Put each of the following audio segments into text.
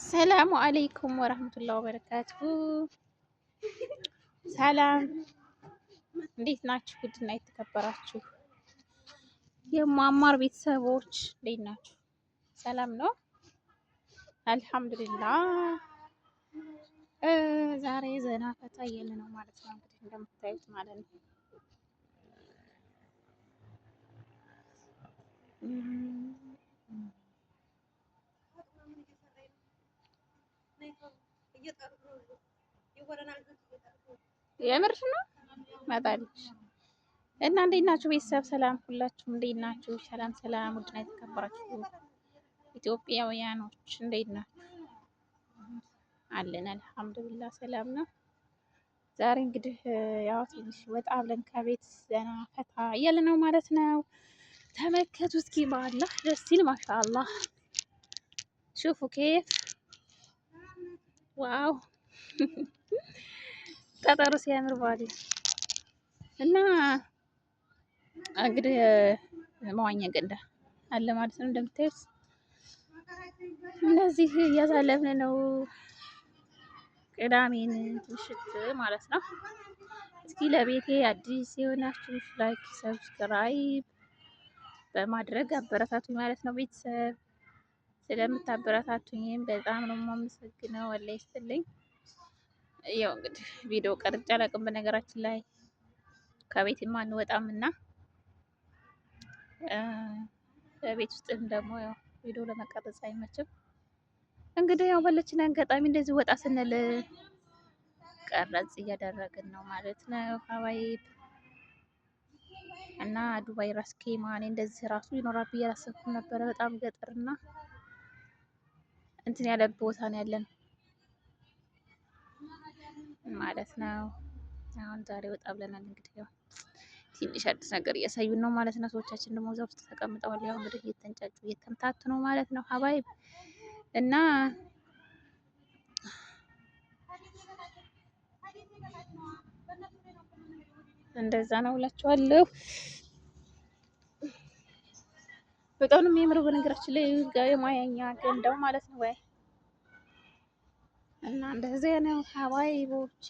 ሰላሙ አለይኩም ወራህመቱላሂ ወበረካቱ። ሰላም እንዴት ናችሁ? ውድና የተከበራችሁ የማማር ቤተሰቦች እንዴት ናችሁ? ሰላም ነው፣ አልሐምዱሊላህ። ዛሬ ዘና ፈታ እያለ ነው ማለት ነው፣ እንግዲህ እንደምታዩት ማለት ነው። የምርሽ ነው መጣልሽ እና እንዴት ናችሁ ቤተሰብ? ሰላም ሁላችሁም እንዴት ናችሁ? ሰላም ሰላም። ውድና የተከበራችሁ ኢትዮጵያውያኖች እንዴት ናችሁ? አለን አልሐምዱሊላህ ሰላም ነው። ዛሬ እንግዲህ ያው ትንሽ ወጣ ብለን ከቤት ዘና ፈታ እያለ ነው ማለት ነው። ተመልከቱ እስኪ በአላህ ደስ ሲል ማሻአላህ። شوفوا كيف wow ጠጠሩ ሲያምር ባለ እና እንግዲህ መዋኛ ገንዳ አለ ማለት ነው። እንደምታዩት እንደዚህ እያሳለፍን ነው ቅዳሜን ምሽት ማለት ነው። እስኪ ለቤቴ አዲስ የሆናችሁ like፣ subscribe በማድረግ አበረታቱኝ ማለት ነው። ቤተሰብ ስለምታበረታቱኝም በጣም ነው የማመሰግነው። አላህ ይስጥልኝ። ያው እንግዲህ ቪዲዮ ቀርጬ አላውቅም። በነገራችን ላይ ከቤት አንወጣም እና ቤት ውስጥም ደግሞ ያው ቪዲዮ ለመቀረጽ አይመችም። እንግዲህ ያው ባለችን አጋጣሚ እንደዚህ ወጣ ስንል ቀረጽ እያደረግን ነው ማለት ነው። حبايب እና ዱባይ ራስ ኬማ እኔ እንደዚህ ራሱ ይኖራል ብዬ አላሰብኩም ነበረ። በጣም ገጠርና እንትን ያለ ቦታ ነው ያለን ማለት ነው። አሁን ዛሬ ወጣ ብለናል። እንግዲህ ያው ትንሽ አዲስ ነገር እያሳዩን ነው ማለት ነው። ሰዎቻችን ደግሞ እዛ ውስጥ ተቀምጠዋል። ያው እንግዲህ እየተንጫጩ እየተምታቱ ነው ማለት ነው። حبايب እና እንደዛ ነው እላችኋለሁ። በጣም ነው የሚያምረው በነገራችን ላይ የማያኛ ገንዳው ማለት ነው ወይ እና እንደዚያ ነው ሀባይቦቼ።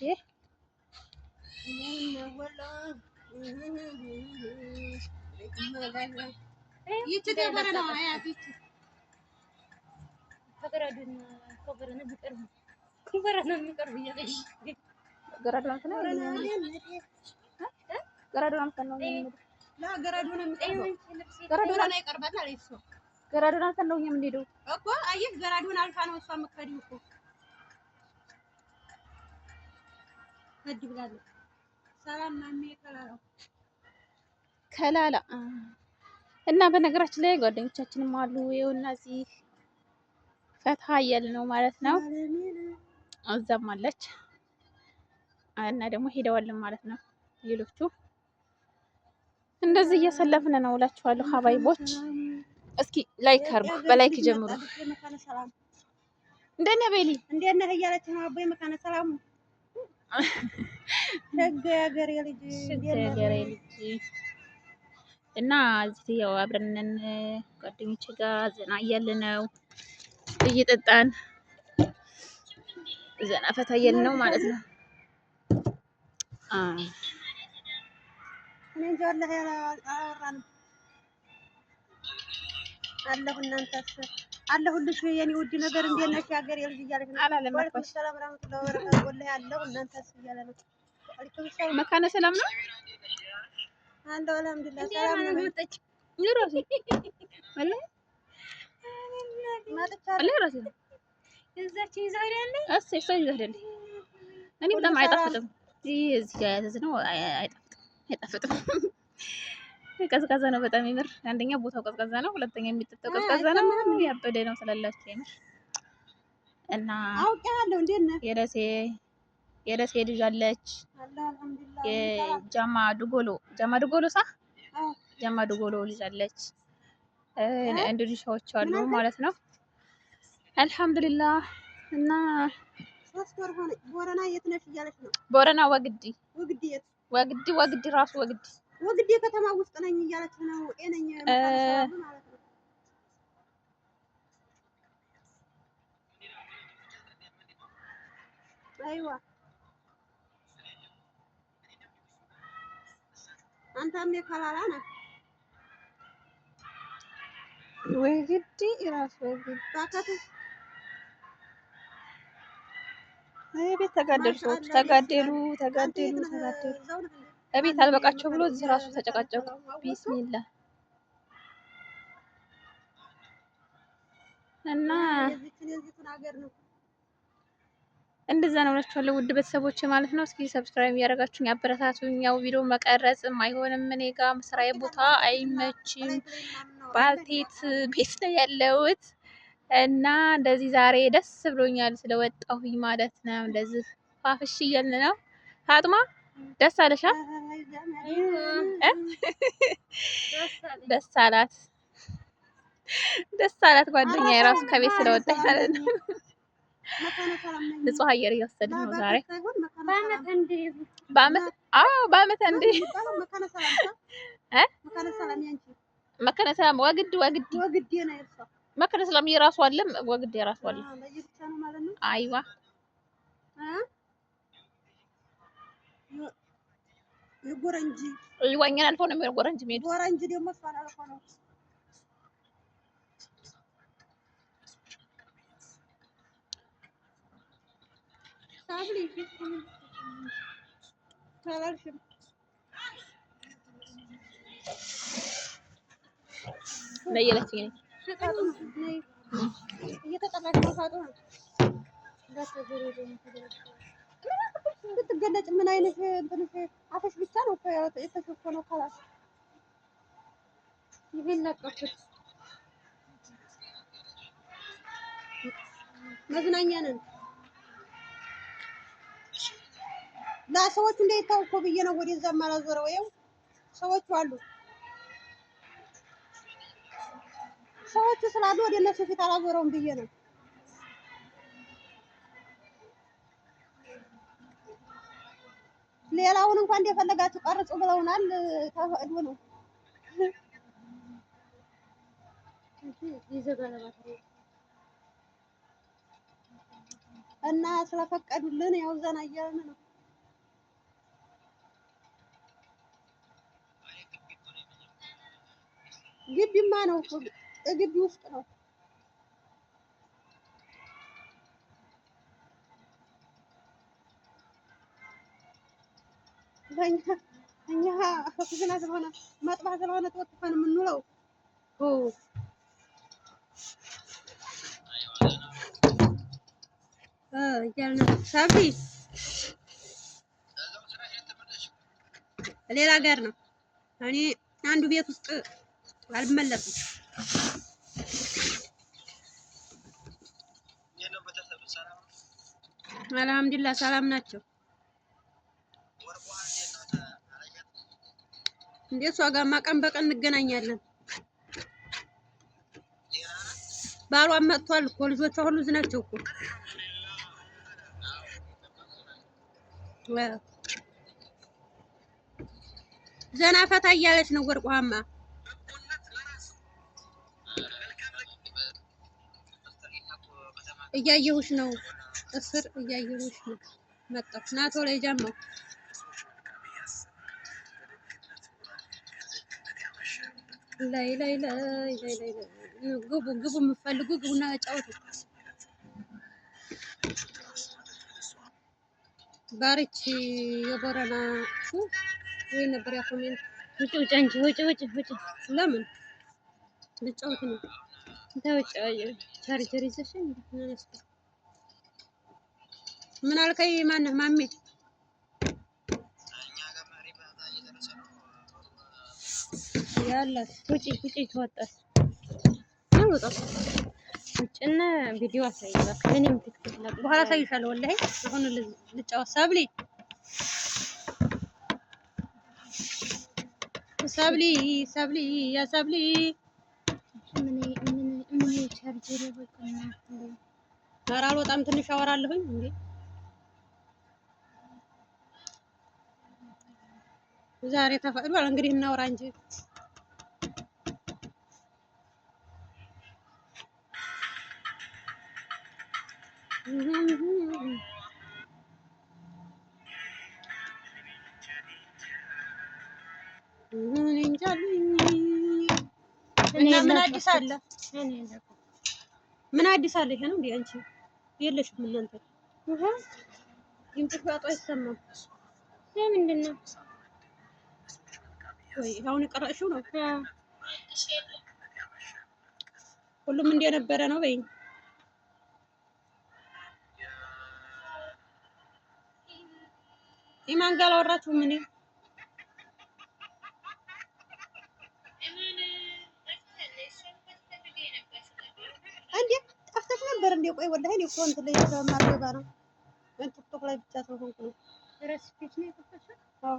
ገራዶን አልፈን ነው የምንሄደው እኮ። አየህ ገራዶን አልፋ ነው እሷ የምትከዲው እኮ ከላላ እና በነገራችን ላይ ጓደኞቻችንም አሉ። ይኸው እነዚህ ፈታ እያለ ነው ማለት ነው። እዛም አለች እና ደግሞ ሄደዋልን ማለት ነው። ሌሎቹ እንደዚህ እያሰለፍን ነው እላችኋለሁ። ሀባይቦች እስኪ like አድርጉ፣ በ like ጀምሩ። እንዴት ነህ ቤሊ? እንዴት ነህ እያለች ነው አቦ መካነ ሰላሙ ሸጋ የሀገሬ ልጅ እና እዚህ ያው አብረን ነን ጓደኞቼ ጋር ዘና እያልን ነው፣ እየጠጣን ዘና ፈታ እያልን ነው ማለት ነው። እኔ እንጃ ወላሂ አላወራንም። አለሁ እናንተስ? አለሁልሽ የኔ ውድ ነገር እንዴት ነሽ የሀገሬ ልጅ እያለች ነው። አላለም ወአለይኩም ሰላም ወራህመቱላሂ ወበረካቱ። ወላሂ አለሁ እናንተስ እያለ ነው። ወአለይኩም ሰላም መካነ ሰላም ነው አለሁ አልሐምዱሊላህ ሰላም ነው። ራሴ ወላሂ ራሴ ነው እሷ ይዛ ሄዳለች። እኔ በጣም አይጣፍጥም። ይህ እዚህ ጋር ያዘዝነው አይጣፍጥም፣ አይጣፍጥም። ቀዝቃዛ ነው በጣም የምር። አንደኛ ቦታው ቀዝቃዛ ነው፣ ሁለተኛ የሚጠጣው ቀዝቃዛ ነው። ያበደ ነው ስላላችሁ የምር እና አውቄሃለሁ። እንዴት ነህ? የደሴ የደሴ ልጅ አለች። አለሁ አልሐምዱሊላህ። የጃማ ዱጎሎ ጃማ ዱጎሎ ሳ ጃማ ዱጎሎ ልጅ አለች። ኢንዶኔሻዎች አሉ ማለት ነው። አልሐምዱሊላህ እና 3 ወር ሆነ። ቦረና የት ነሽ እያለች ነው። ቦረና ወግዲ ወግዲ የት? ወግዲ ወግዲ ራሱ ወግዲ ወግዲ ከተማ ውስጥ ነኝ እያለች ነው። ጤነኛ ማለት ነው። አይዋ አንተም የከላላ ነህ። ወይ ግዲ እራሱ ወይ ግድ ባከቱ ቤት ተጋደሉ፣ ሰዎች ማሻአላ ደስ ተጋደሉ፣ ይላል። አንተ ተጋደሉ፣ የት ነህ? ተጋደሉ። እዛው ነህ እንዴ? እቤት ማነው አልበቃቸው ብሎ እዚህ ራሱ የመከነ ተጨቃጨቁ። ሰላሙ አወቅከው? ቢስሚላ እና የዚችን ሀገር ነው። እንደዛ ነው እላችኋለሁ ውድ ቤተሰቦች ማለት ነው። እስኪ subscribe እያደረጋችሁኝ አበረታቱኝ። ያው ቪዲዮ መቀረጽም አይሆንም እኔ ጋ ስራዬ ቦታ አይመችም። ባልቴት ቤት ነው ያለሁት እና እንደዚህ ዛሬ ደስ ብሎኛል ስለወጣሁኝ ማለት ነው። እንደዚህ ፋፍሽ እያልን ነው። ፋጡማ ደስ አለሻ? ደስ አላት፣ ደስ አላት። ጓደኛ የራሱ ከቤት ስለወጣኝ ማለት ነው። ንጹህ አየር እየወሰድን ነው ዛሬ። በአመት አዎ፣ በአመት አንዴ መካነ ሰላም ወግድ ወግድ መካነ ሰላም የራሱ አለ፣ ወግድ የራሱ አለ። አይዋ ጎረንጂ አይዋ እኛን አልፈው ነው የሚሄዱ። ጎረንጂ የሚሄዱት ጎረንጂ ደግሞ እሷን አልፎ ነው። አላልሽም? ነየለችኝ እኔ እየተጠራሽ ነው ፋጡማ። ብትገለጭ ምን አይነት እንትንሽ አፍሽ ብቻ ነው እኮ የተሸፈነው። ካላስ ይሄን ለቀኩት። መዝናኛ ነን። ለሰዎቹ እንዳይታው እኮ ብዬ ነው ወደዛ የማላዞረው። ይኸው ሰዎቹ አሉ። ሰዎቹ ስላሉ ወደ እነሱ ፊት አላዞረውም ብዬ ነው። ሌላውን እንኳን እንደፈለጋችሁ ቀርጹ ብለውናል። ተፈቅዶ ነው። እና ስለፈቀዱልን ያው ዘና እያልን ነው። ግቢማ ነው እኮ ግቢ ውስጥ ነው። እኛ ኩሽና ስለሆነ መጥባህ ስለሆነ ተወጥፈን የምንውለው እያልን ሳቢ ሌላ ጋር ነው። እኔ አንዱ ቤት ውስጥ አልመለስም። አልሐምዱሊላህ ሰላም ናቸው። እንደ እሷ ጋርማ ቀን በቀን እንገናኛለን። ባሏም መጥቷል እኮ ልጆቿ ሁሉ እዚህ ናቸው እኮ። ዘና ፈታ እያለች ነው ወርቋማ። እያየሁሽ ነው፣ እስር እያየሁሽ ነው። መጣሁ ና ቶሎ ጃማው ላይ ላይ ላይ ላይ ላይ ግቡ ግቡ፣ የምትፈልጉ ግቡና ተጫወቱ። ባርች የቦረና ወይ ነበር ያ comment። ውጭ ውጭ፣ አንቺ ውጭ ውጭ ውጭ። ለምን ልጫወት ነው? ተውጭ ቻርጀር ይዘሽ ምን አልከኝ? ማነህ ማሜ? ያለ ውጭ ውጭ፣ ተወጣሽ አልወጣም። ውጭና ቪዲዮ አሳይ እባክህ። እኔም ቲክቶክ ላይ በኋላ አሳይሻለሁ። ወላሂ አሁን ልጫወት። ሰብሊ ሰብሊ ሰብሊ ያ ሰብሊ ምን ምን ምን ቻርጀር በቃና። ኧረ አልወጣም። ትንሽ አወራለሁኝ እንዴ ዛሬ ተፈቅዷል። እንግዲህ እናውራ እንጂ እኔ እንጃ እና ምን አዲስ አለ? ምን አዲስ አለ? ይሄ ነው እንዴ? አንቺ የለሽም እናንተ ድምፅሽ ባጡ አይሰማም። ለምንድን ነው ወይ አሁን የቀረጥሽው ነው? ሁሉም እንደነበረ ነው በይኝ። ኢማን ጋር አላወራችሁም? እኔ እንዴ ጠፍተሽ ነበር እንዴ? ቆይ ወላሂ እኔ እኮ እንትን ላይ ስለማልገባ ነው፣ ቲክቶክ ላይ ብቻ ስለሆንኩ ነው። ረስቼሽ ነው የጠፋሽው? አዎ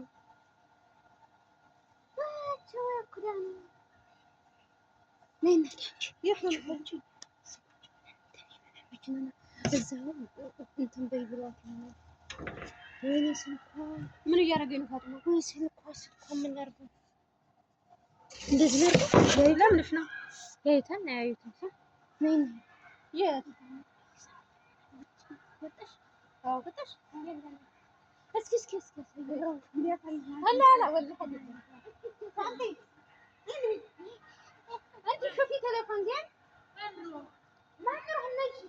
የት ነው የምትሄጂው? እዛው እንትን በይ ብሏት ይሆናል። ወይኔ ስልኳ ምን እያደረገኝ ነው ፋጡማ? ወይ ስልኳ ስልኳ ምን ላድርገው? እንደዚህ ላድርገው? ለምንሽ ነው ያዩታል አያዩትም? ሰው ነይ ነይ የት ወጣሽ ወጣሽ እስኪ እስኪ እስኪ انت شوفي تليفون زين ما نروح نجي.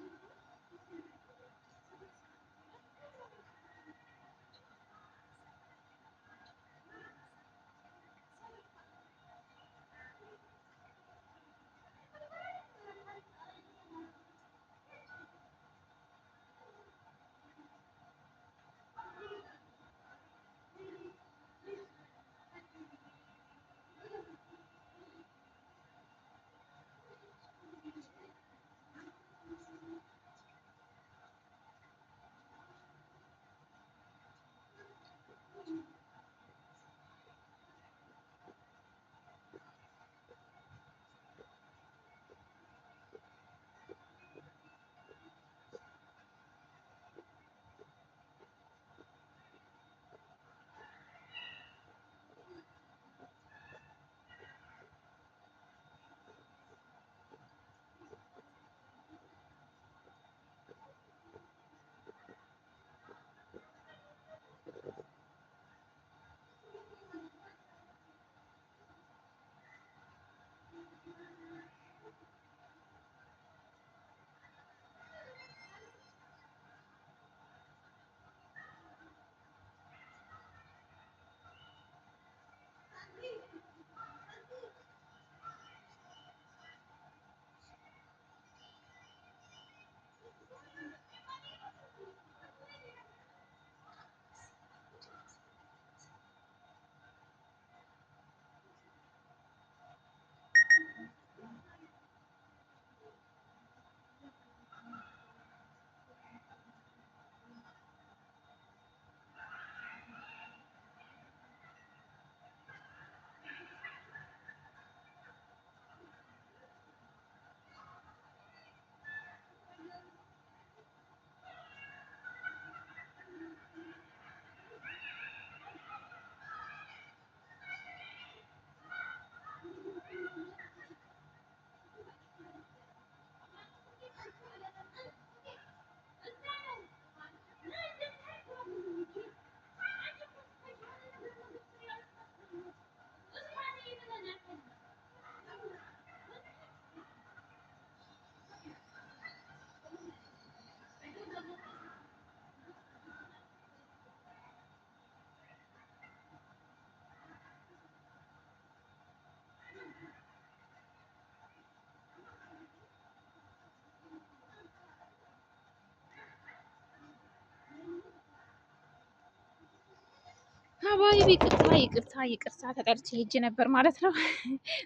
ሀባይቢ ይቅርታ ይቅርታ ይቅርታ ተጠርቼ ሄጄ ነበር ማለት ነው።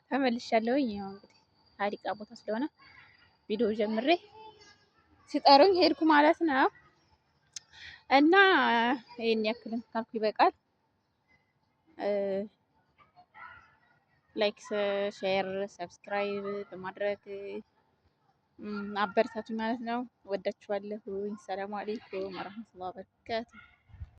ተመልሻለሁኝ። ያው እንግዲህ ሀዲቃ ቦታ ስለሆነ ቪዲዮ ጀምሬ ሲጠሩኝ ሄድኩ ማለት ነው። እና ይሄን ያክልን ካልኩ ይበቃል። Like፣ share፣ subscribe በማድረግ አበረታቱኝ ማለት ነው። ወዳችኋለሁኝ። ሰላም አለይኩም ወረህመቱላሂ ወበረካቱ።